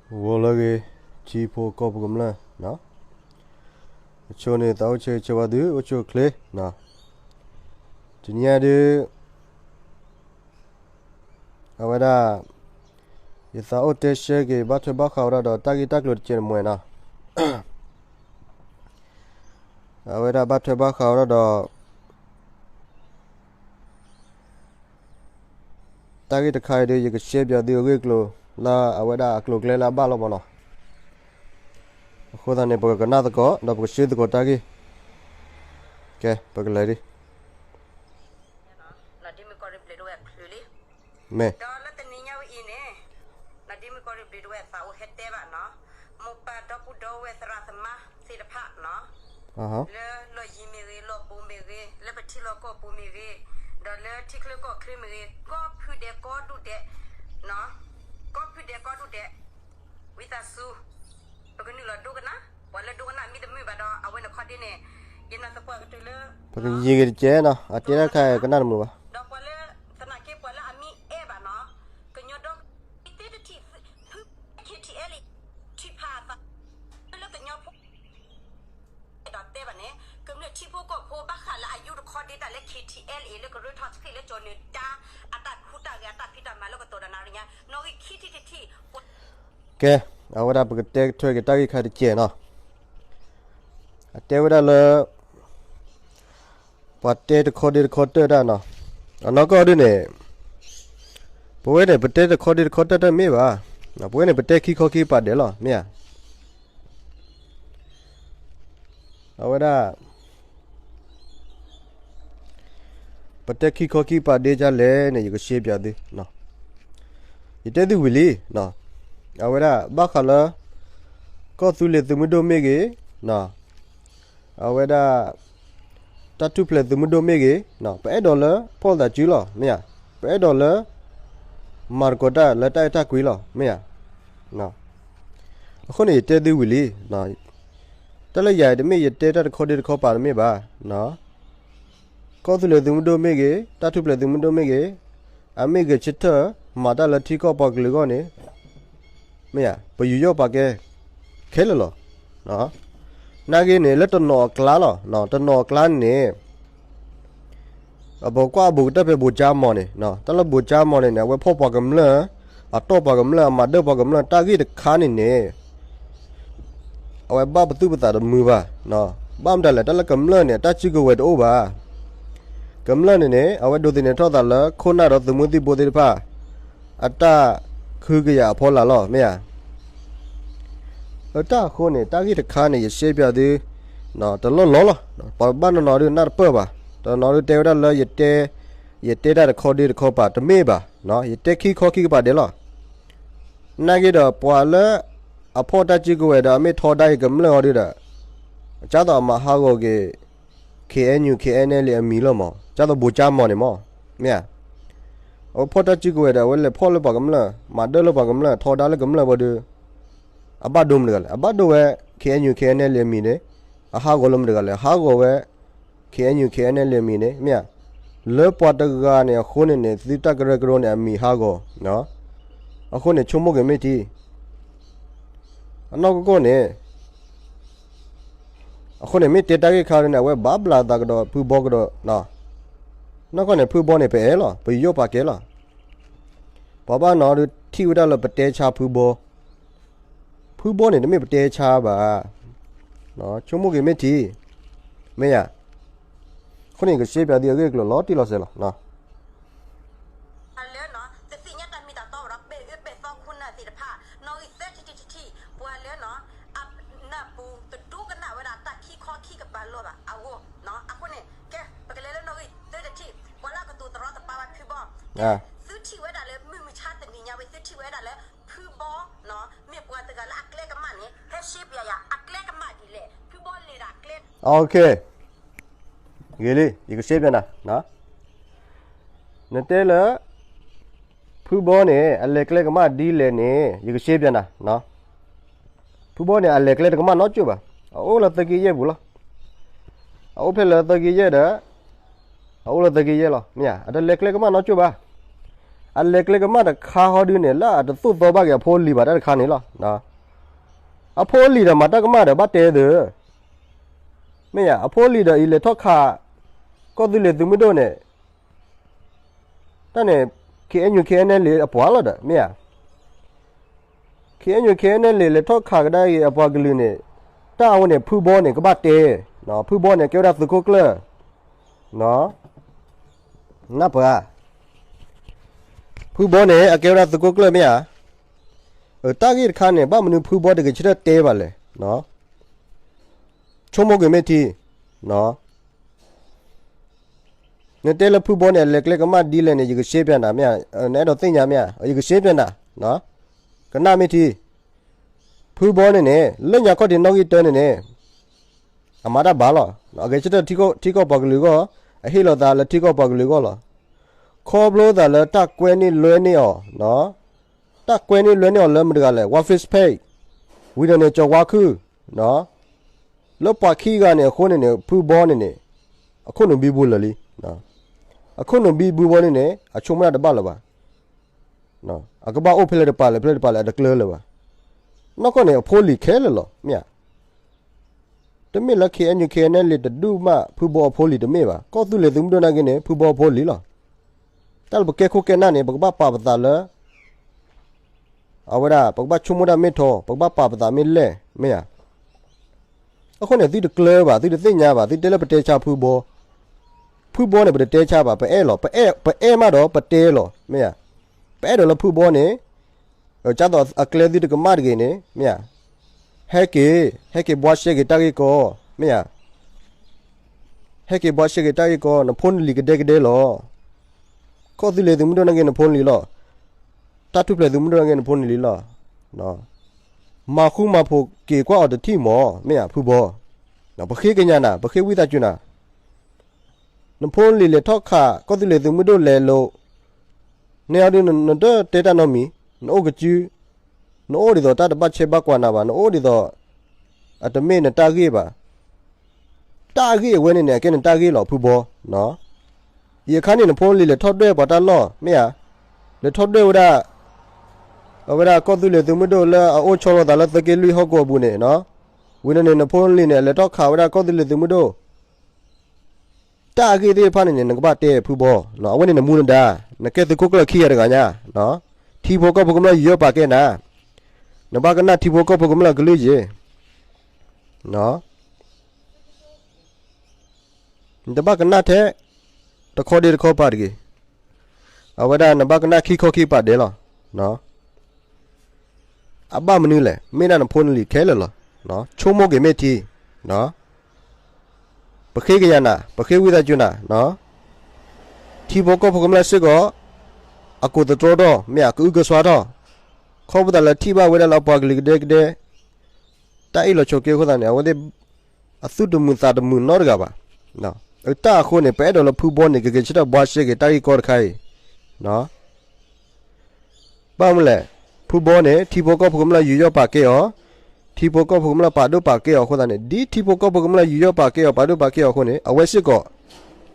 ဂီၤလၢအဂ့ၤ ထံဖိကီၢ်ဖိကမျၢၢ်, အဆိန့ၣ် သးအိၣ်ဆၢဂ့ၤဆၢဝါသု အိၣ်ဆူၣ်အိၣ်ချ့, တနံၤအံၤဒုး အဝဲဒၣ် ယသးအိၣ်တဲရှဲက့ၤ ဘၣ်ထွဲဘၣ်ဃးဝဲဒၣ်ဒီး တၢ်ဂ့ၢ်တၢ်ကျိၤတကဲးတမှဲၤနီၤ. အဝဲဒၣ်ဘၣ်ထွဲဘၣ်ဃးဝဲဒၣ်ဒီး တၢ်ဂ့ၢ်တခါအံၤဒီး ယကရှဲပၠးသုအဂ့ၢ်အကျိၤ လၢအဝဲဒၣ်အကျိၤအကျဲလၢအဘၣ်လီၤမးနီၤ. အဃိသတးန့ၣ် ပကကနၣ်သကိး ဒီးပကရှဲသကိးတၢ်ဂ့ၢ်, ကဲ ပကလဲၤဒံး မ့ၢ် ဒီးလၢတနံၤညါဝဲအံၤန့ၣ် နီၢ်ဒ့မုၣ်ကီၢ်ရ့ၣ်ဘျုးဒဝဲၢ်သးအိၣ်ဟဲတဲဘၣ်နီၤ, မိၢ်ပၢ်ဒီပုၢ်ဒီဝဲၢ်သရၣ်သမါသ့ၣ်တဖၣ်နီၤ, လၢလီၢ်ယံၤမ့ၢ်ဂ့ၤ, လီၢ်ဘူးမ့ၢ်ဂ့ၤ, လၢပထံလီၢ်ကီၢ်ပူၤမ့ၢ်ဂ့ၤ, ဒီးလၢထံချၢကီၢ်ချၢမ့ၢ်ဂ့ၤ, ကီၢ်ဖုဒဲးကီၢ်ဒူၣ်ဒဲး, ကီၢ်ဖုဒဲးကီၢ်ဒူၣ်ဒဲး, ဝံသးစူၤ ပကနုာ်လီၤဒိကနၣ်, ပှၤလၢဒိကနၣ်မ့ၢ်တမုာ်ဘၣ်ဒီး အဝဲန့ၣ်ခီဒ့န့ၣ် ယနာ်သပှၢ်ကတုၤလၢ ပကယံၤဂ့ၤတကဲးနီၤ, အတဲတၢ်တခါအံၤကနၣ်တမုာ်ဘၣ်. ဒီးပှၤလၢ သနာ်က့ပှၤလၢအမ့ၢ်အဲၣ်ဘၣ်နီၤ, ကညီဒီကလုာ်သ့ၣ်တထံၣ် ဖု KTLA ထံၣ်ဖးအသး လၢကညီဖိ ဒီးတဲဘၣ်န့ၣ် ကမျၢၢ်ထံဖိကီၢ်ဖိဘၣ်ဃးလၢအယိတခီဒ့တၢ်လၢ KTLA လၢကရၢထီၣ်ဆံးလၢကၠီၤနၢၤတၢ် အတၢ်ခူတၢ်ဂဲၤအတၢ်ဖံးတၢ်မၤလၢကတိၤဒီးနၤရံညါ နီၣ်ဂံၢ်ခံထံၣ်တထံၣ် ကဲ, အဝဲဒၣ်ပကတဲထွဲက့ၤတၢ်ဂ့ၢ်ခါတကဲးနီၤ, အတဲဝဲဒၣ်လၢ ပှၤတဲတခီဒ့တခီတၢၢ်တၢ်နီၤ, အနီၢ်ကီၢ်ဒုန့ၣ် ပဝဲန့ၣ် ပတဲတခီဒ့တခီတၢၢ်တၢ်မ့ၢ်ဘၣ်, ပဝဲန့ၣ် ပတဲခံခီခံကပၤဒဲးလီၤ မ့ၢ်ဧါ. အဝဲဒၣ် ပတဲခံခီခံကပၤဒ့ဒ်လဲၣ်န့ၣ် ယကရှဲပၠးသု, ယတဲသုဝံၤလံ, အဝဲဒၣ် ဘၣ်ဃးလၢ ကီၢ်သူလ့ၤသုးမုၢ်ဒိၣ်မ့ၢ်ဂ့ၤ, အဝဲဒၣ် တၢ်ထူၣ်ဖျဲးသုးမုၢ်ဒိၣ်မ့ၢ်ဂ့ၤ, ပအဲၣ်ဒိးလၢဖီၣ်သးစုလီၤ မ့ၢ်ဧါ, ပအဲၣ်ဒိးလၢ မၤသကိးတၢ်လၢတၢ်အဲၣ်တၢ်ကွံလီၤ မ့ၢ်ဧါ. အဃိန့ၣ် ယတဲသုဝံၤလံ, တၢ်လၢယၤတမ့ၢ်ယတဲတၢ်တခီဒ့တခီပၤတမ့ၢ်ဘၣ်, ကီၢ်သူလ့ၤသုးမုၢ်ဒိၣ်မ့ၢ်ဂ့ၤ, တၢ်ထူၣ်ဖျဲးသုးမုၢ်ဒိၣ်မ့ၢ်ဂ့ၤ, အမ့ၢ်ဂဲၤဆၢထၢၣ် မၤတၢ်လၢထံကီၢ်ပှၤကလုာ်အဂီၢ်န့ၣ် မ့ၢ်ဧါ, ပယူးယီၣ်ပာ်ကဲ ခဲလၢာ်လီၤ. နာ်က့န့ၣ် လၢတနီၤအကျါလီၤ, တနီၤအကျါန့ၣ် ပကွၢ်အဘူးကတၢၢ်ဖဲဘိးကၠါမီၤန့ၣ်, တၢ်လၢဘိးကၠါမီၤန့ၣ်န့ၣ် အဝဲဖီၣ်ပှၤကမျၢၢ်, အတီၢ်ပှၤကမျၢၢ်, အမၤဒၢပှၤကမျၢၢ် တၢ်ဂ့ၢ်တခါန့ၣ်န့ၣ် အဝဲဘၣ်ပသူၣ်ပသးတမုာ်ဘၣ်. ဘၣ်မတၤလဲၣ်, တၢ်လၢကမျၢၢ်န့ၣ် အတၢ်စုကဝဲၤတအိၣ်ဘၣ်. ကမျၢၢ်န့ၣ်န့ၣ် အဝဲဒိးသန့ၤထီၣ်သးလၢခိၣ်နၢ်ဒီးသုးမုၢ်သံၣ်ဘိသ့ၣ်တဖၣ် အတၢ်ဃုကယာ်အဖီလာ်လီၤ မ့ၢ်ဧါ. လၢတၢ်အဃိန့ၣ် တၢ်ဂ့ၢ်တခါန့ၣ် ယရှဲပၠးသု တလီၢ်လီၢ်လီၤ. ပှၤဘၣ်နီၢ်နီၢ်ဒုးနၢ်တပၢၢ်ဘၣ်, တနီၤဒုးတဲဝဲဒၣ်လၢယတဲ, ယတဲတၢ်တခီဒ့တခီပၤတမ့ၢ်ဘၣ်, ယတဲခံခီခံကပၤဒဲးလီၤ. နာ်က့ဒီးပှၤလၢ အဖီၣ်တၢ်စုကဝဲၤဒီးအမ့ၢ်ထီဒါက့ၤကမျၢၢ်အီၤဒုးဒီး ကၢ်သိးအမၤဟးဂီၤက့ၤ KNU KNLA အမံၤလီၤမး, ကၢ်သိးဘိးကၠါမီၤန့ၣ်မး, မ့ၢ်ဧါ. အဝဲဖီၣ်တၢ်စုကဝဲၤဒီး အဝဲလဲၤဖီၣ်လၢပှၤကမျၢၢ်, မၤဒၢလၢပှၤကမျၢၢ်, ထီဒါလၢကမျၢၢ်ဘၣ်ဒီး အဘၣ်ဒိမတၤတဂၤလဲၣ်, အဘၣ်ဒိဝဲ KNU KNLA အမံၤန့ၣ်, အဟးဂီၤလၢမတၤတဂၤလဲၣ်, ဟးဂီၤဝဲ KNU KNLA အမံၤန့ၣ် မ့ၢ်ဧါ. လၢပှၤတဂၤန့ၣ်အဃိန့ၣ်န့ၣ် သုတၢ်ကရၢကရိန့ၣ် အမံၤဟးဂီၤ, အဃိန့ၣ် ဆိကမိၣ်က့ၤမ့ၢ်ထံ အနီၢ်ကီၢ်န့ၣ် အဃိန့ၣ် မ့ၢ်တဲတၢ်ဂ့ၢ်ခါန့ၣ် အဝဲဘၣ်ဘျးသးကဒီးဖုဘီကဒီး, နီၢ်ကီၢ်န့ၣ် ဖုဘီန့ၣ် ပအဲၣ်လီၤ, ပယူးယီၣ်ပာ်ကဲလီၤ. ပှၤဘၣ်နီၢ်ဒုးထံၣ်ဝဲဒၣ်လၢပတဲဆါဖုဘီ, ဖုဘီန့ၣ် တမ့ၢ်ပတဲဆါဘၣ်, ဆိကမိၣ်က့ၤမ့ၢ်ထံ, မ့ၢ်ဧါ. အဃိန့ၣ် ကရှဲပၠးသုအဂ့ၢ်အကျိၤလီၤတံၢ်လီၤဆဲးလီၤ. ပှၤလၢ တသ့ၣ်ညါတၢ်မ့ၢ်တၢ်တီဘၣ်ဒီး ပဲာ်အၢပဲာ်သီခိၣ်နၢ်သ့ၣ်တဖၣ် နီၣ်ဂံၢ်သၢထံၣ်တထံၣ်ထံၣ် ပှၤလၢ အနၢ်ပူၤတဒိကနၣ်ဝဲဒၣ်တၢ်ခံခီခံကပၤလီၤဘၣ်အဂီၢ်, အဃိန့ၣ် ကဲ ပကလဲၤလၢနီၣ်ဂံၢ်သၢထံၣ်ထံၣ် ပှၤလၢအကတိၤသရီတပါဝဲဖုဘီ, သုထံၣ်ဝဲဒၣ်လၢမုၢ်မဆါတနံၤညါဝဲ သုထံၣ်ဝဲဒၣ်လၢ ဖုဘီ မ့ၢ်ပှၤတဂၤလၢအကျဲကမၣ်န့ၣ် ဟဲရှဲပၠးယၤ အကျဲကမၣ်ဒ်လဲၣ်, ဖုဘီလဲၤဒၣ်ကျဲ ဂ့ၤလံ, ယကရှဲပၠးနၤ, နတဲလၢ ဖုဘီန့ၣ် အလဲၤကျဲကမၣ်ဒ်လဲၣ်န့ၣ် ယကရှဲပၠးနၤ, ဖုဘီန့ၣ် အလဲၤကျဲတကမၣ်နီတစိၢ်ဘၣ်, အအိၣ်လၢသုးက့ယဲၢ်ပူၤလီၤ. အအိၣ်ဖဲလၢသုးက့ယဲၢ်ဒီး အအိၣ်လၢသုးက့ယဲၢ်လီၤ, မ့ၢ်ဧါ, အတလဲၤကျဲကမၣ်နီတစိၢ်ဘၣ်. အလဲၤကျဲကမၣ်တခါဟီဒုန့ၣ် လၢအတသိၣ်သီဘၣ်က့ၤအဖိအလံၤဘၣ်တၢ်တခါန့ၣ်လီၤ. အဖိအလံၤဒီးမၤတၢ်ကမၣ်ဒီးဘၣ်တဲသၢ မ့ၢ်ဧါ, အဖိအလံၤဒီးအံၤလဲၤထီၣ်ခး ကီၢ်သူလ့ၤသုးမုၢ်ဒိၣ်န့ၣ် တၢ်န့ၣ် ခ့ၣ်အဲၣ်ယူၣ် ခ့ၣ်အဲၣ်အဲၣ်လ့ၣ် အပှၤလီၤဒီး မ့ၢ်ဧါ. ခ့ၣ်အဲၣ်ယူၣ် ခ့ၣ်အဲၣ်အဲၣ်လ့ၣ် လဲၤထီၣ်ခးကဒါက့ၤအပှၤကလုာ်န့ၣ် တၢ်အဝဲန့ၣ် ဖုဘီန့ၣ် ကဘၣ်တဲ, ဖုဘီန့ၣ် အကဲဝဲဒၣ်သုးခိၣ်ကျၢၢ်, နၢ်ပၢၢ်ဧါ, ဖုဘီန့ၣ် အကဲဝဲဒၣ်သုးခိၣ်ကျၢၢ် မ့ၢ်ဧါ. တၢ်ဂ့ၢ်တခါန့ၣ် ဘၣ်မနုၤဖုဘီတဂ့ၤဆၢထၢၣ်တဲဘၣ်လဲၣ်. ဆိကမိၣ်က့ၤမ့ၢ်ထံ နတဲလၢဖုဘီန့ၣ် အလဲၤကျဲကမၣ်ဒ်လဲၣ်န့ၣ် ယကရှဲပၠးနၤ မ့ၢ်ဧါ, နအဲၣ်ဒိးသ့ၣ်ညါ မ့ၢ်ဧါ, ယကရှဲပၠးနၤ, ကနၣ်မ့ၢ်ထံ, ဖုဘီန့ၣ်န့ၣ် လၢညါခီၣ်ထံးနီၣ်ဂံၢ်တၢန့ၣ်န့ၣ် အမၤတၢ်ဘၣ်လီၤ. အဂဲၤဆၢထၢၣ်ထံကီၢ်ပှၤကလုာ်အဂီၢ်, အဟ့ၣ်လီၤသးလၢထံကီၢ်ပှၤကလုာ်အဂီၢ်လီၤ. ခီဖျိသးလၢတၢ်ကွဲန့ၢ်လွဲန့ၢ်အီၤ, တၢ်ကွဲန့ၢ်လွဲန့ၢ်အီၤလၢမတၤတဂၤလဲၣ်, ဝါ Facebook, ဝံၤဒီးန့ၣ် ကၠီၤဝါခုၣ်, လၢပှၤခံဂၤန့ၣ်အဃိန့ၣ်န့ၣ် ဖုဘီန့ၣ်န့ၣ် အခိၣ်နူာ်ဘံဘူလၢာ်လံ. အခိၣ်နူာ်ဘံဘူဘီန့ၣ်န့ၣ် အဆိကမိၣ်တၢ်တဘၣ်လၢၤဘၣ်. အကဘၣ်အိၣ်ဖဲလဲၣ်တပၤလဲၣ် ဖဲလဲၣ်တပၤလဲၣ် အတကျၢၤလၢၤဘၣ်. နီၢ်ကီၢ်န့ၣ် အဖိလံၤခဲလၢာ်လီၤ မ့ၢ်ဧါ. တမ့ၢ်လၢ ခ့ၣ်အဲၣ်ယူၣ် ခ့ၣ်အဲၣ်အဲၣ်လ့ၣ် တဒူၣ်မး ဖုဘီအဖိလံၤတမ့ၢ်ဘၣ်. ကီၢ်သူလ့ၤသုးမုၢ်ဒိၣ်နာ်က့န့ၣ် ဖုဘီအဖိလံၤလီၤ. တၢ်လၢပကဲခိၣ်ကဲနၢ်န့ၣ် ပကဘၣ်ပာ်ပသးလၢ အဝဲဒၣ် ပကဘၣ်ဆိကမိၣ်တၢ်မ့ၢ်ထီ, ပကဘၣ်ပာ်ပသးမ့ၢ်လဲၣ် မ့ၢ်ဧါ. အဃိန့ၣ် သုတကျၢၤဘၣ်, သုတသ့ၣ်ညါဘၣ်, သုတဲလၢပတဲဆါဖုဘီ. ဖုဘီန့ၣ် ပတတဲဆါဘၣ်, ပအဲၣ်လီၤ, ပအဲၣ်မးဒီးပတဲလီၤ မ့ၢ်ဧါ. ပအဲၣ်ဒိးလၢဖုဘီန့ၣ် ကသိးအကျဲသုတကမၣ်တဂ့ၤန့ၣ် မ့ၢ်ဧါ. ဟဲက့ၤ, ဟဲက့ၤဘှါရှဲက့ၤတၢ်ဂ့ၢ်ကီ, မ့ၢ်ဧါ. ဟဲက့ၤဘှါရှဲက့ၤတၢ်ဂ့ၢ်ကီ, နဖိနလံၤကဒဲကဒဲလီၤ. ကီၢ်သူလ့ၤသုးမုၢ်ဒိၣ်နာ်က့ နဖိနလံၤလီၤ. တၢ်ထူၣ်ဖျဲးသုးမုၢ်ဒိၣ်နာ်က့ နဖိနလံၤလီၤ. မၤဃူမၤဖိးက့ၤကွၢ်အီၤတထံၣ်မး မ့ၢ်ဧါ ဖုဘီ. ပဃ့ကညးနၤ, ပဃ့ဝံသးစူၤနၤ. နဖိနလံၤလဲၤထီၣ်ခး ကီၢ်သူလ့ၤသုးမုၢ်ဒိၣ်လဲၤလိၤ, နဲအီၤဒုး နတတဲတၢ်နီတမံၤ, နအိၣ်ကစု, နအိၣ်ဒ်သိးတၢ်တဘၣ်ဆဲးဘၣ်ကွၢ်နၤဘၣ်, နအိၣ်ဒ်သိး အတမ့ၢ်နတၢ်ဂ့ၢ်ဘၣ်. တၢ်ဂ့ၢ်အဝဲန့ၣ်န့ၣ် အကဲနတၢ်ဂ့ၢ်လီၤ ဖုဘီ. အံၤအခါန့ၣ် နဖိနလံၤလဲၤထီၣ်ဒွဲၣ်ပှၤတၢ်လီၢ် မ့ၢ်ဧါ. လဲၤထီၣ်ဒွဲၣ်ဝဲဒၣ် အဝဲဒၣ်ကီၢ်သူလ့ၤသုးမုၢ်ဒိၣ်လၢအအိၣ်ဆီလီၤသးလၢသုးက့လွံၢ်ဟီၣ်ကဝီၤပူၤန့ၣ်, ဝံၤန့ၣ်န့ၣ် နဖိနလံၤန့ၣ် အလဲၤထီၣ်ခးဝဲဒၣ်ကီၢ်သူလ့ၤသုးမုၢ်ဒိၣ် တၢ်အဂ့ၢ်သ့ၣ်တဖၣ်န့ၣ်န့ၣ် နကဘၣ်တဲဖုဘီ, အဝဲန့ၣ်နမူနဒါ, နကဲသုးခိၣ်ကျၢၢ်ခံဂၤတဂၤညါ, ထံဖိကီၢ်ဖိကမျၢၢ်ယူးယီၣ်ပာ်ကဲနၤ, နဘၣ်ကနၣ်ထံဖိကီၢ်ဖိကမျၢၢ်ကလုၢ်ယ့ၤ နတဘၣ်ကနၣ်ထဲ တခီဒ့တခီပၤတဂ့ၤ. အဝဲဒၣ်နဘၣ်ကနၣ်ခံခီခံပၤဒဲးလီၤ. အဘၣ်မနုၤလဲၣ်, မ့ၢ်ဒၣ်နဖိနလံၤခဲလၢာ်လီၤ. ဆိကမိၣ်က့ၤမ့ၢ်ထံ, ပဃ့ကညးနၤ, ပဃ့ဝံသးစူၤနၤ, ထံဖိကီၢ်ဖိကမျၢၢ်စ့ၢ်ကီး အကိးသတြီထီၣ် မ့ၢ်အကအုကစွါထီၣ်, ခီဖျိသးလၢထံၣ်ဘၣ်ဝဲဒၣ်လၢအပှၤကလုာ်ကဒဲကဒဲ တၢ်အ့ၣ်လိာ်ဆိးက့အဃိသတးန့ၣ် အဝဲသ့ၣ် အသူၣ်တမုာ်သးတမုာ်နီတဂၤဘၣ်. တၢ်အဃိန့ၣ် ပအဲၣ်ဒိးလၢဖုဘီန့ၣ် ကဂဲၤဆၢထၢၣ်ဘှါရှဲက့ၤတၢ်ဂ့ၢ်ကီတခါအံၤ, ဘၣ်မနုၤလဲၣ်, ဖုဘီန့ၣ် ထံဖိကီၢ်ဖိကမျၢၢ်ယူးယီၣ်ပာ်ကဲအီၤ, ထံဖိကီၢ်ဖိကမျၢၢ်ပာ်ဒိၣ်ပာ်ကဲအီၤအဃိသတးန့ၣ် ဒ်ထံဖိကီၢ်ဖိကမျၢၢ်ယူးယီၣ်ပာ်ကဲအီၤ ပာ်ဒိၣ်ပာ်ကဲအီၤအဃိန့ၣ် အဝဲစ့ၢ်ကီး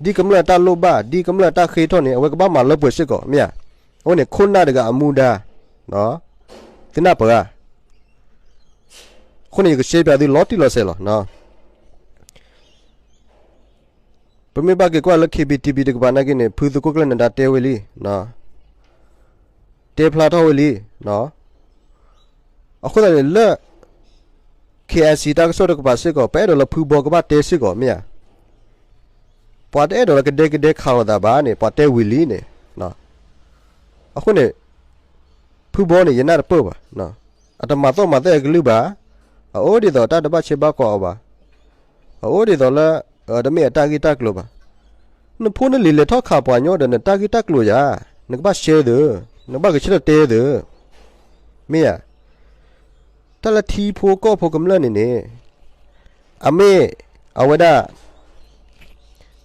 ဒ်ကမျၢၢ်တၢ်လိၣ်ဘၣ် ဒ်ကမျၢၢ်တၢ်ဃ့ထီၣ်န့ၣ် အဝဲကဘၣ်မၤလၢပှဲၤစ့ၢ်ကီး မ့ၢ်ဧါ. အဝဲန့ၣ်ခိၣ်နၢ်တဂၤအမူဒါ, သုနၢ်ပၢၢ်ဧါ. အဃိန့ၣ် ယကရှဲပၠးသုလီၤတံၢ်လီၤဆဲးလီၤ. ပမ့ၢ်ဘၣ်က့ၤကွၢ်လၢ KBTV တကပၤနာ်က့န့ၣ် ဖုသုးခိၣ်ကျၢၢ်နဒါတဲဝဲလံ, တဲဖျါထီၣ်ဝဲလံ. အဃိသတးန့ၣ်လၢ KIC တၢ်ကစီၣ်တကပၤစ့ၢ်ကီး ပအဲၣ်ဒိးလၢဖုဘီကဘၣ်တဲစ့ၢ်ကီး မ့ၢ်ဧါ. ပှၤတအဲၣ်ဒိးလၢကဒဲကဒဲခးလိာ်သးဘၣ်န့ၣ် ပှၤတဲဝံၤလံန့ၣ်. အဃိန့ၣ် ဖုဘီန့ၣ် ယနၢ်တပၢၢ်ဘၣ်. အတမၤသီၣ်မၤသဲအကလုၢ်ဘၣ်. အအိၣ်ဒ်သိးတၢ်တဘၣ်ဆဲးဘၣ်ကွၢ်အီၤဘၣ်. အအိၣ်ဒ်သိးလၢ တမ့ၢ်အတၢ်ဂ့ၢ်တၢ်ကျိၤဘၣ်. နဖိနလံၤလဲၤထီၣ်ခးပှၤညီဒီး နတၢ်ဂ့ၢ်တၢ်ကျိၤယၤ, နကဘၣ်ရှဲသၢ, နကဘၣ်ဂဲၤဆၢထၢၣ်တဲသၢ, မ့ၢ်ဧါ. တၢ်လၢထံဖိကီၢ်ဖိကမျၢၢ်န့ၣ်န့ၣ် အမ့ၢ် အဝဲဒၣ်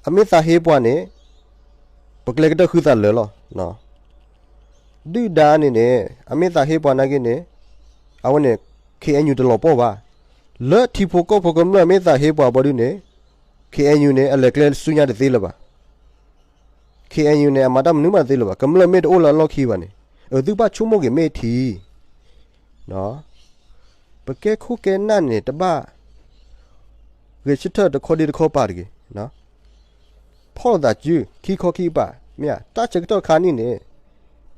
အမ့ၢ်သးဟ့ပှၤန့ၣ် ပကျဲကတၢၢ်ဃုသးလၢာ်လီၤ. ဒုၣ်ဒါန့ၣ်န့ၣ် အမ့ၢ်သးဟ့ပှၤနာ်က့န့ၣ် အဝဲန့ၣ် KNU တလီၤပှီၢ်ဘၣ်. လၢထံဖိကီၢ်ဖိကမျၢၢ်မ့ၢ်သးဟ့ပှၤဘီဒုန့ၣ် KNU န့ၣ် အလဲၤကျဲဆူညါတသ့လၢၤဘၣ်. ခ့ၣ်အဲၣ်ယူၣ်န့ၣ် အမၤတၢ်မနုၤမးတသ့လၢၤဘၣ်, ကမျၢၢ်မ့ၢ်တအိၣ်လၢအလီၢ်ခံဘၣ်န့ၣ်, အသုဘၣ်ဆိကမိၣ်က့ၤမ့ၢ်ထံ, ပကဲခိၣ်ကဲနၢ်န့ၣ် တဘၣ်ဂဲၤဆၢထၢၣ်တခီဒ့တခီပၤတဂ့ၤ. ဖီၣ်လိာ်သးစု ခံခီခံကပၤ, မ့ၢ်ဧါ, တၢ်ဆၢကတီၢ်ခါနံၣ်န့ၣ်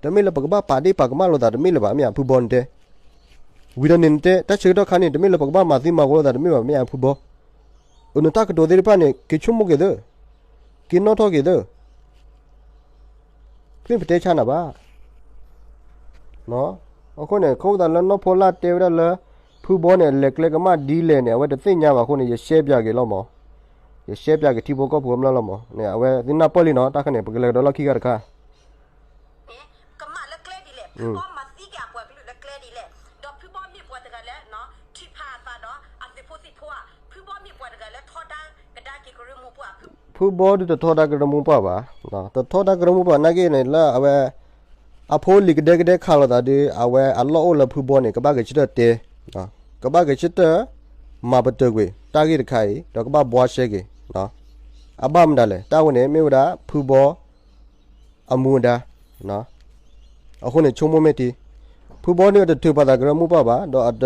တမ့ၢ်လၢပကဘၣ်ပာ်ဒ့ၣ်ပာ်ကမၣ်လိာ်သးတမ့ၢ်လၢၤဘၣ်, မ့ၢ်ဧါ, ဖုဘီနတဲ, ဝံၤဒီးန့ၣ်နတဲ တၢ်ဆၢကတီၢ်ခါနံၣ် တမ့ၢ်လၢပကဘၣ်မၤသံမၤဝီလိာ်သးတမ့ၢ်ဘၣ်, မ့ၢ်ဧါ, ဖုဘီ, အနတၢ်ကတိၤသ့ၣ်တဖၣ်န့ၣ် က့ၤဆိကမိၣ်က့ၤသၢ, က့ၤနီၣ်ထီၣ်က့ၤသၢ မ့ၢ်ပတဲဆါနၤဘၣ်. အဃိန့ၣ် ခီဖျိသးလၢနီၢ်ဖိလၢ်တဲဝဲဒၣ်လၢ ဖုဘီန့ၣ် အလဲၤကျဲကမၣ်ဒ်လဲၣ်န့ၣ် အဝဲတသ့ၣ်ညါဘၣ်အဃိန့ၣ် ယရှဲပၠးက့ၤလီၤမး, ယရှဲပၠးက့ၤထံဖိကီၢ်ဖိကမျၢၢ်လီၤမးန့ၣ် အဝဲသုနၢ်ပၢၢ်လံနီၤ, တၢ်ခါန့ၣ် ပကလဲၤကဒီးလီၢ်ခံခါတခါ ကမၣ်လၢကျဲဒ်လဲၣ်, ဖုဘီမၤသံက့ၤအပှၤကလုာ်လၢကျဲဒ်လဲၣ်, ဒီးဖုဘီမ့ၢ်ပှၤတဂၤလၢ ထံၣ်ဖးအသးဒီးအသုးဖိသံၣ်ဖိဧါ, ဖုဘီမ့ၢ်ပှၤတဂၤလၢထီဒါကဒါက့ၤကရၢမိၢ်ပှၢ်, ဖုဘီဒုးတထီဒါကရၢမိၢ်ပှၢ်ဘၣ်, တထီဒါကရၢမိၢ်ပှၢ်နာ်က့န့ၣ် လၢအဝဲ အဖိလံၤကဒဲကဒဲခးလိာ်သးဒီး အဝဲအလီၢ်အိၣ်လၢဖုဘီန့ၣ် ကဘၣ်ဂဲၤဆၢထၢၣ်တဲ, ကဘၣ်ဂဲၤဆၢထၢၣ် မၤပတုာ်ကွံာ် တၢ်ဂ့ၢ်တခါအံၤ ဒီးကဘၣ်ဘှါရှဲက့ၤ အဘၣ်မတၤလဲၣ်, တၢ်ဝဲန့ၣ် မ့ၢ်ဝဲဒၣ်ဖုဘီ အမူအဒါ, အဃိန့ၣ် ဆိကမိၣ်မ့ၢ်ထံ, ဖုဘီန့ၣ် အတထုးပာ်သးကရၢမိၢ်ပှၢ်ဘၣ်, ဒီးအတ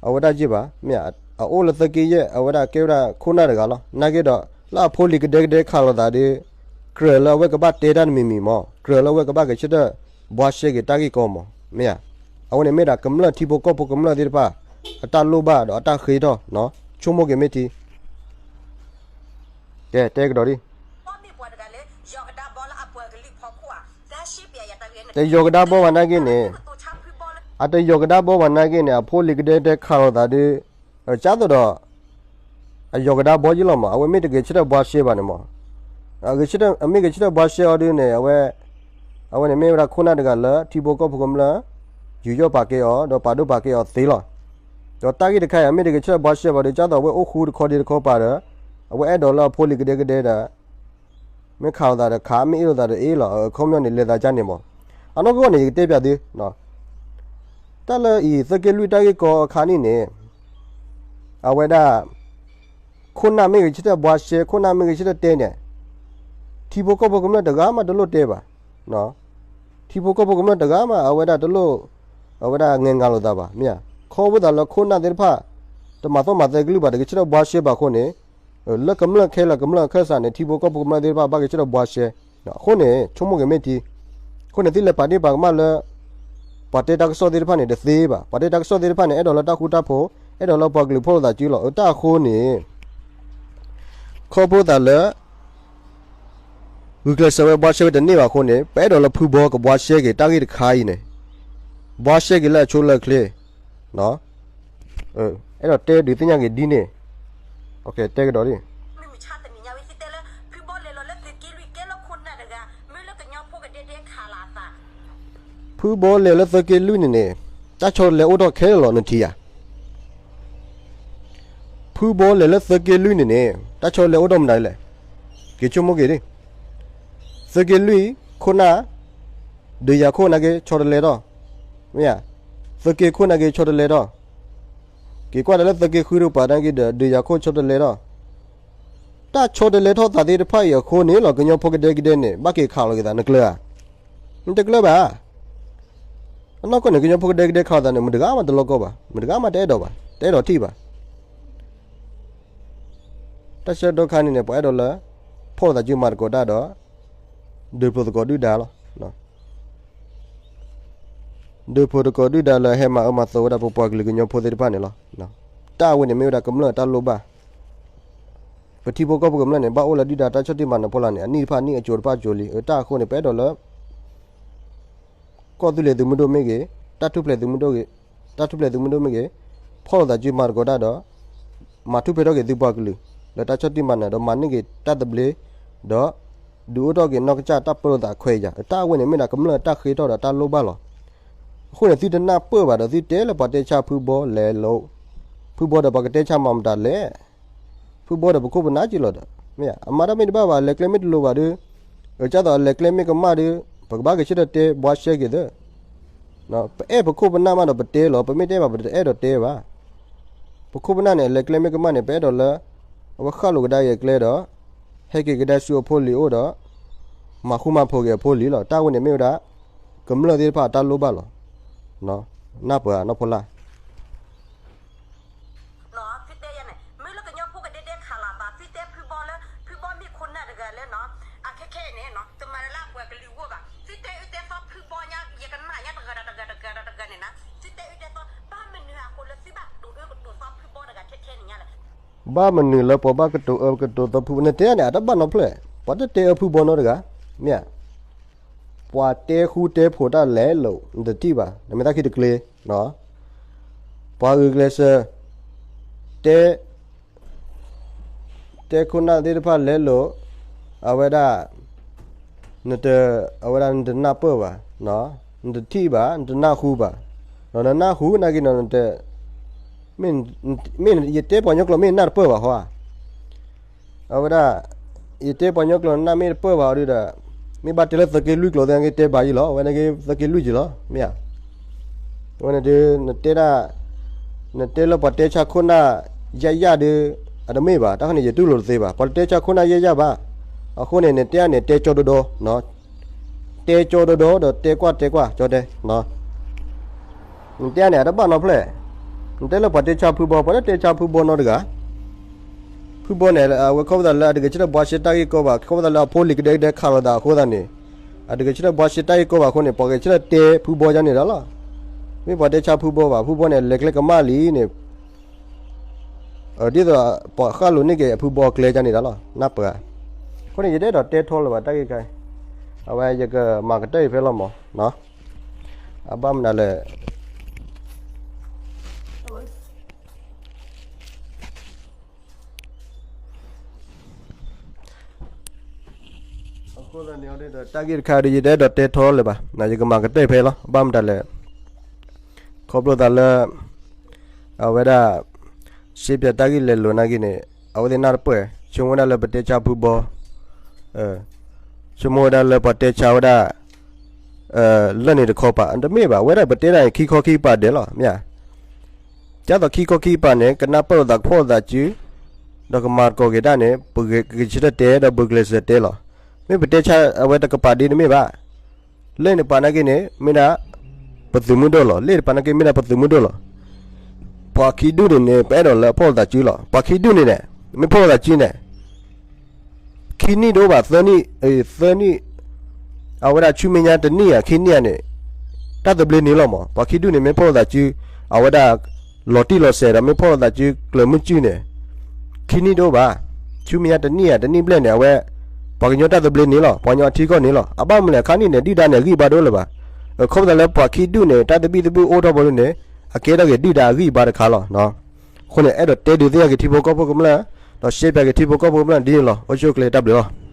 အဝဲဒၣ်ယ့ၢ်ဘၣ်, မ့ၢ်အအိၣ်လၢသုးက့ယဲၢ် အဝဲဒၣ်ကဲဝဲဒၣ်ခိၣ်နၢ်တဂၤလီၤ. နာ်က့ဒီး လၢအဖိလံၤကဒဲကဒဲခးလိာ်သးဒီး ကြၢးလၢအဝဲကဘၣ်တဲတၢ်တမံၤမံၤမး, ကြၢးလၢအဝဲကဘၣ်ဂဲၤဆၢထၢၣ် ဘှါရှဲက့ၤတၢ်ဂ့ၢ်ကီမး, မ့ၢ်ဧါ. အဝဲန့ၣ်မ့ၢ်ဒၣ်ကမျၢၢ်ထံဖိကီၢ်ဖိကမျၢၢ်သ့ၣ်တဖၣ် အတၢ်လိၣ်ဘၣ်ဒီးအတၢ်ဃ့ထီၣ်, ဆိကမိၣ်က့ၤမ့ၢ်ထံ တဲ တဲကဒီးဒ် တယီၤကဒါဘီဘၣ်နာ်က့န့ၣ်, အတယီၤကဒါဘီဘၣ်နာ်က့န့ၣ် အဖိလံၤကဒဲကဒဲခးလိာ်သးဒီး ကသိးဒီး အယီၤကဒါဘီယ့ၢ်လီၤမး, အဝဲမ့ၢ်တဂဲၤဆၢထၢၣ်ဘှါရှဲဘၣ်န့ၣ်မး, အမ့ၢ်ဂဲၤဆၢထၢၣ်ဘှါရှဲအီၤဒ်န့ၣ် အဝဲ အဝဲန့ၣ်မ့ၢ်ဝဲဒၣ်ခိၣ်နၢ်တဂၤလၢထံဖိကီၢ်ဖိကမျၢၢ် ယူးယီၣ်ပာ်ကဲအီၤ ဒီးပာ်ဒိၣ်ပာ်ကဲအီၤသ့လီၤ. ဒီးတၢ်ဂ့ၢ်တခါအံၤ အမ့ၢ်တဂဲၤဆၢထၢၣ်ဘှါရှဲဘၣ်ဒီး ကသိးအဝဲအိၣ်ဃူတခီဒ့တခီပၤဒီး အဝဲအဲၣ်ဒိးလၢအဖိလံၤကဒဲကဒဲဒီး မ့ၢ်ခးလိာ်သးဒီးခး, မ့ၢ်အ့ၣ်လိာ်သးဒီးအ့ၣ်လီၤ, အခီပညီန့ၣ် လဲၤသးကါန့ၣ်မး. အနီၢ်ကီၢ်န့ၣ် ယကတဲပျးသု, တၢ်လၢအံၤ သုးက့လွံၢ်တၢ်ဂ့ၢ်ကီအခါနံၣ်န့ၣ် အဝဲဒၣ် ခိၣ်နၢ်မ့ၢ်ဂဲၤဆၢထၢၣ်ဘှါရှဲ, ခိၣ်နၢ်မ့ၢ်ဂဲၤဆၢထၢၣ်တဲန့ၣ် ထံဖိကီၢ်ဖိကမျၢၢ်တဂၤမးတလိၣ်တဲဘၣ်. ထံဖိကီၢ်ဖိကမျၢၢ်တဂၤမး အဝဲဒၣ်တလိၣ် အဝဲဒၣ်ငဲၤငါလိာ်သးဘၣ်, မ့ၢ်ဧါ. ခီဖျိသးလၢခိၣ်နၢ်သ့ၣ်တဖၣ် တမၤသီၣ်မၤသဲကလုၢ်ဘၣ် တဂဲၤဆၢထၢၣ်ဘှါရှဲဘၣ်အဃိန့ၣ် လၢကမျၢၢ်ခဲလၢာ် ကမျၢၢ်အခၢၣ်စးန့ၣ် ထံဖိကီၢ်ဖိကမျၢၢ်သ့ၣ်တဖၣ် ဘၣ်ဂဲၤဆၢထၢၣ်ဘှါရှဲ. အဃိန့ၣ် ဆိကမိၣ်က့ၤမ့ၢ်ထံ. အဃိန့ၣ် သုလဲၤပာ်ဒ့ၣ်ပာ်ကမၣ်လၢ ပှၤတဲတၢ်ကစီၣ်သ့ၣ်တဖၣ်န့ၣ် တသ့ဘၣ်. ပှၤတဲတၢ်ကစီၣ်သ့ၣ်တဖၣ်န့ၣ် အဲၣ်ဒိးလၢတၢ်ဃူတၢ်ဖိး, အဲၣ်ဒိးလၢပှၤကလုာ်ဖီၣ်လိာ်သးစုလီၤ. အတၢ်အဃိန့ၣ် ခီဖျိသးလၢ ဂုာ်ကျဲးစၢးဝဲဘှါရှဲဝဲတန့ၢ်ဘၣ်အဃိန့ၣ် ပအဲၣ်ဒိးလၢဖုဘီကဘှါရှဲက့ၤတၢ်ဂ့ၢ်တခါအံၤန့ၣ်, ဘှါရှဲက့ၤလၢအဆိလၢအချ့, အဲၣ်ဒိးတဲဒုးသ့ၣ်ညါက့ၤဒ်န့ၣ်, တဲကဒီးဒ် ဖုဘီလဲၤလၢသုးက့လွံၢ်ကဲလၢခိၣ်နၢ်တဂၤ မ့ၢ်လၢကညီဖိကဒဲကဒဲခးလီၤအသး, ဖုဘီလဲၤလၢသုးက့လွံၢ်န့ၣ်န့ၣ် တၢ်ဆီတလဲအိၣ်ထီၣ်ခဲလၢာ်လီၤ နထံၣ်ဧါ. က့ၤဆိကမိၣ်က့ၤဒ် သုးက့လွံၢ်ခိၣ်နၢ် ဒုးယၤခိၣ်နာ်က့ ဆီတလဲထီၣ်, မ့ၢ်ဧါ, သုးက့ခိၣ်နာ်က့ ဆီတလဲထီၣ်, က့ၤကွၢ်တၢ်လၢသုးက့ဃုတကပၤနာ်က့ဒီး ဒုးယၤခိၣ်ဆီတလဲထီၣ်, တၢ်ဆီတလဲထီၣ်သးသ့ၣ်တဖၣ်အံၤအဃိန့ၣ်လီၤ ကညီဖိကဒဲကဒဲန့ၣ် ဘၣ်က့ၤခးလီၤက့ၤသး နကျၢၤဧါ, နတကျၢၤဘၣ်. အနီၢ်ကီၢ်န့ၣ် ကညီဖိကဒဲကဒဲခးလီၤသးန့ၣ် မတၤတဂၤမးတလီၤကီဘၣ်, မတၤတဂၤမးတအဲၣ်ဒိးဘၣ်, တအဲၣ်ဒိးထံၣ်ဘၣ်. တၢ်ဆၢကတီၢ်ခါန့ၣ်န့ၣ် ပှၤအဲၣ်ဒိးလၢ ဖီၣ်လိာ်သးစုမၤသကိးတၢ်ဒီး ဒုးဖျိးသကိးဒုၣ်ဒါလီၤ. ဒုးဖျိးသကိးဒုၣ်ဒါလၢဟဲမၤအၢမၤသီဝဲဒၣ်ပပှၤကလုာ်ကညီဖိသ့ၣ်တဖၣ်န့ၣ်လီၤ. တၢ်အဝဲန့ၣ်မ့ၢ်ဝဲဒၣ်ကမျၢၢ်တၢ်လိၣ်ဘၣ်, ပထံဖိကီၢ်ဖိကမျၢၢ်န့ၣ် ဘၣ်အိၣ်လၢဒုၣ်ဒါတၢ်ဆီၣ်တံၢ်မၤနၢၤဖီလာ်န့ၣ် အနံၣ်တဖၣ်နံၣ်အစိၤတဖၣ်အစိၤလံ. အတၢ်အဃိန့ၣ် ပအဲၣ်ဒိးလၢ ကီၢ်သူလ့ၤသုးမုၢ်ဒိၣ်မ့ၢ်ဂ့ၤ, တၢ်ထူၣ်ဖျဲးသုးမုၢ်ဒိၣ်ဂ့ၤ, တၢ်ထူၣ်ဖျဲးသုးမုၢ်ဒိၣ်မ့ၢ်ဂ့ၤ, ဖီၣ်လိာ်သးစုမၤသကိးတၢ်ဒီး မၤထူၣ်ဖျဲးထီၣ်က့ၤသုပှၤကလုာ် လၢတၢ်ဆီၣ်တံၢ်မၤနၢၤဒီး မၤန့ၢ်က့ၤတၢ်သဘျ့ ဒီး ဒုးအိၣ်ထီၣ်က့ၤနီၢ်ကစၢ်တၢ်ပၢလိာ်သးခွဲးယာ်. တၢ်အဝဲန့ၣ်မ့ၢ်ဒၣ်ကမျၢၢ်တၢ်ဃ့ထီၣ်ဒီးတၢ်လိၣ်ဘၣ်လီၤ. အဃိန့ၣ် သုတနၢ်ပၢၢ်ဘၣ်ဒီး သုတဲလၢပှၤတဲဆါဖုဘီလဲၤလီၤ, ဖုဘီဒီးပှၤကတဲဆါမၤမတၤလဲၣ်. ဖုဘီဒီးပခိၣ်ပနၢ်က့လီၤဒီး မ့ၢ်ဧါ, အမၤတၢ်မ့ၢ်တဘၣ်ဘၣ်, အလဲၤကျဲမ့ၢ်တလိၤဘၣ်ဒီး ကသိးအလဲၤကျဲမ့ၢ်ကမၣ်ဒီး ပကဘၣ်ဂဲၤဆၢထၢၣ်တဲဘှါရှဲက့ၤသၢ ပအဲၣ်ပခိၣ်ပနၢ်မးဒီးပတဲလီၤ, ပမ့ၢ်တအဲၣ်ဘၣ် ပတအဲၣ်ဒိးတဲဘၣ်. ပခိၣ်ပနၢ်န့ၣ် အလဲၤကျဲမ့ၢ်ကမၣ်န့ၣ် ပအဲၣ်ဒိးလၢ အဝဲဃၣ်လိာ်ကဒါက့ၤအကျဲဒီး ဟဲက့ၤကဒါဆူအဖိလံၤအိၣ်ဒီး မၤဃူမၤဖိးက့ၤအဖိလံၤလီၤ. တၢ်ဝဲန့ၣ်မ့ၢ်ဝဲဒၣ် ကမျၢၢ်သ့ၣ်တဖၣ်အတၢ်လိၣ်ဘၣ်လီၤ. နၢ်ပၢၢ်ဧါ နီၢ်ဖိလၢ် မ့ၢ်လၢကညီဖိကဒဲဒဲခးလီၤသး သုတဲဖုဘီလၢ ဖုဘီမ့ၢ်ခိၣ်နၢ်တဂၤလၢနီၤ အခဲခဲအံၤန့ၣ်နီၤ တမၤလၢလၢပှၤကလုာ်ဂီၢ်ဘၣ် သုတဲအုၣ်တဲသီဖုဘီညါ ယကနၣ်ညါတဂၤဒီးတဂၤတဂၤဒီးတဂၤန့ၣ်နီၤ သုတဲအုၣ်တဲသီ ဘၣ်မနုၤအဃိလၢသုဘၣ်ကတိၤအၢကတိၤသီဖုဘီတဂၤထဲထဲန့ၣ်ညါလဲၣ် ဘၣ်မနုၤလၢပှၤဘၣ်ကတိၤအၢကတိၤသီဖုဘီ နတဲန့ၣ် အတဘၣ်နီတဖျၢၣ် ပှၤတတဲအၢဖုဘီနီတဂၤ မ့ၢ်ဧါ ပှၤတဲဃူတဲဖိးတၢ်လဲၤလိာ် နတထံၣ်ဘၣ် နမ့ၢ်သးခံတကျ့ ပှၤဂုာ်ကျဲးစၢး တဲ တဲခိၣ်နၢ်သ့ၣ်တဖၣ်လဲၤလိာ် အဝဲဒၣ် နတ အဝဲဒၣ်နတနၢ်ပၢၢ်ဘၣ်, နတထံၣ်ဘၣ်, နတနၢ်ဟူဘၣ်, ဒီးနနၢ်ဟူနာ်က့နီၤ နတ မ့ၢ်ယတဲပှၤကညီကျိာ်မ့ၢ်နၢ်တပၢၢ်ဘၣ်ဟီဧါ, အဝဲဒၣ် ယတဲပှၤကညီကျိာ်နၢ်မ့ၢ်တပၢၢ်ဘၣ်အီၤဒုဒီး မ့ၢ်ဘၣ်တဲလၢသုးက့လွံၢ်ကျိာ်သ့ၣ်နာ်က့တဲဘၣ်ယံလီၤ, အဝဲနာ်က့သုးက့လွံၢ်ယံလီၤ, မ့ၢ်ဧါ. အဝဲန့ၣ်ဒု နတဲဒၣ် နတဲလၢပှၤတဲဆါခိၣ်နၢ်ယၢ်ယၢ်ဒု အတမ့ၢ်ဘၣ်, တၢ်ခီန့ၣ် ယတူၢ်လိာ်တသ့ဘၣ်, ပှၤတတဲဆါခိၣ်နၢ်ယၢ်ယၢ်ဘၣ်. အဃိန့ၣ် နတဲန့ၣ် တဲကၠီဒီဒီ တဲကၠီဒီဒီဒီးတဲကွၢ်တဲကွၢ် ကၠီတဲ နတဲန့ၣ် အတဘၣ်နီတဖျၢၣ်, နတဲလၢပှၤတဲဆါဖုဘီ, ပှၤတတဲဆါဖုဘီနီတဂၤ. ဖုဘီန့ၣ် အဝဲခီဖျိလၢအတဂဲၤဆၢထၢၣ်ဘှါရှဲတၢ်ဂ့ၢ်ကီဘၣ်, ခီဖျိလၢအဖိလံၤကဒဲကဒဲခးလိာ်သးအဃိသတးန့ၣ်, အတဂဲၤဆၢထၢၣ်ဘှါရှဲတၢ်ဂ့ၢ်ကီဘၣ်အဃိန့ၣ် ပှၤဂဲၤဆၢထၢၣ်တဲဖုဘီယါန့ၣ်ဒီးလီၤ. မ့ၢ်ပှၤတဲဆါဖုဘီဘၣ်, ဖုဘီန့ၣ် လဲၤကျဲကမၣ်လံန့ၣ် ဒ်သိးပှၤဃၣ်လိာ်န့ၢ်က့ၤအဖုဘီအကျဲယါန့ၣ်ဒီးလီၤ, နၢ်ပၢၢ်ဧါ. အဃိန့ၣ် ယတအဲၣ်ဒိးတဲထီလၢၤဘၣ်တၢ်ဂ့ၢ်ခါ, အဝဲယကမၤကတၢၢ်အံၤဖဲလီၤမး, အဘၣ်မနုၤလဲၣ် အဃိသတးန့ၣ်ဒီး တၢ်ဂ့ၢ်တခါဒီး ယတအဲၣ်ဒိးတဲထီလၢၤဘၣ်, ယကမၤကတၢၢ်ဖဲလီၤ, ဘၣ်မတၤလဲၣ်, ခီဖျိသးလၢ အဝဲဒၣ် ရှဲပၠးတၢ်ဂ့ၢ်လဲၤလိာ်နာ်က့န့ၣ် အဝဲသ့ၣ်နၢ်တပၢၢ်, ဆိကမိၣ်ဝဲဒၣ်လၢပတဲဆါဖုဘီ, ဆိကမိၣ်ဝဲဒၣ်လၢပှၤတဲဆါဝဲဒၣ် လၢန့ၣ်တခီပၤ, တမ့ၢ်ဘၣ်, ဝဲဒၣ်ပတဲဒၣ်န့ၣ် ခံခီခံကပၤဒဲးလီၤ, မ့ၢ်ဧါ. ဒ်သိးခံခီခံကပၤန့ၣ် ကနၢ်ပၢၢ်လိာ်သးကဖီၣ်လိာ်သးစု, ဒီးကမၤသကိးက့ၤတၢ်န့ၣ် ပဂဲၤဆၢထၢၣ်တဲ ဒီးပဂဲၤကျဲးစၢးတဲလီၤ. မ့ၢ်ပတဲဆါအဝဲတကပၤဒ်တမ့ၢ်ဘၣ်. လၢန့ၣ်တပၤနာ်က့န့ၣ် မ့ၢ်ဒၣ် ပသုးမုၢ်ဒိၣ်လီၤ, လၢတပၤနာ်က့မ့ၢ်ဒၣ်ပသုးမုၢ်ဒိၣ်လီၤ. ပှၤခံဒူၣ်န့ၣ်န့ၣ် ပအဲၣ်ဒိးလၢအဖီၣ်လိာ်သးစုလီၤ, ပှၤခံဒူၣ်န့ၣ်န့ၣ် မ့ၢ်ဖီၣ်လိာ်သးစုန့ၣ် ခံနံၣ်တအိၣ်ဘၣ်, သၢနံၣ်, သၢနံၣ်, အဝဲဒၣ်ဆူမဲာ်ညါတနံၣ်ဧါ ခံနံၣ်ဧါန့ၣ် တၢ်သဘျ့န့ၣ်လီၤမး, ပှၤခံဒူၣ်န့ၣ် မ့ၢ်ဖီၣ်လိာ်သးစု, အဝဲဒၣ် လီၤတံၢ်လီၤဆဲးဒီး မ့ၢ်ဖီၣ်လိာ်သးစုကျၢၤမုၢ်စုၣ်န့ၣ် ခံနံၣ်တအိၣ်ဘၣ်, ဆူမဲာ်ညါတနံၣ်ဧါ တနံၣ်ဘျဲၣ်န့ၣ် အဝဲ ပှၤကညီတၢ်သဘျ့န့ၣ်လီၤ, ပှၤကညီအထံကီၢ်န့ၣ်လီၤ. အဘၣ်မနုၤလဲၣ် ခါနံၣ်န့ၣ် ဒုၣ်ဒါန့ၣ် အဂံၢ်အဘါတအိၣ်လၢၤဘၣ်. ခီဖျိလၢပှၤခံဒူၣ်န့ၣ် တၢ်သဘံၣ်သဘုၣ်အိၣ်ထီၣ်ဘီဒုန့ၣ် အကဲထီၣ်က့ၤဒုၣ်ဒါအဂံၢ်အဘါတခါလီၤ. အဃိန့ၣ် အဲၣ်ဒိးတဲဒုးသ့ၣ်ညါက့ၤထံဖိကီၢ်ဖိကမျၢၢ်, ဒီးရှဲပၠးက့ၤထံဖိကီၢ်ဖိကမျၢၢ်ဒ်န့ၣ်လီၤ. အိၣ်ဆူၣ်အိၣ်ချ့ တၢ်ဘျုးလီၤ.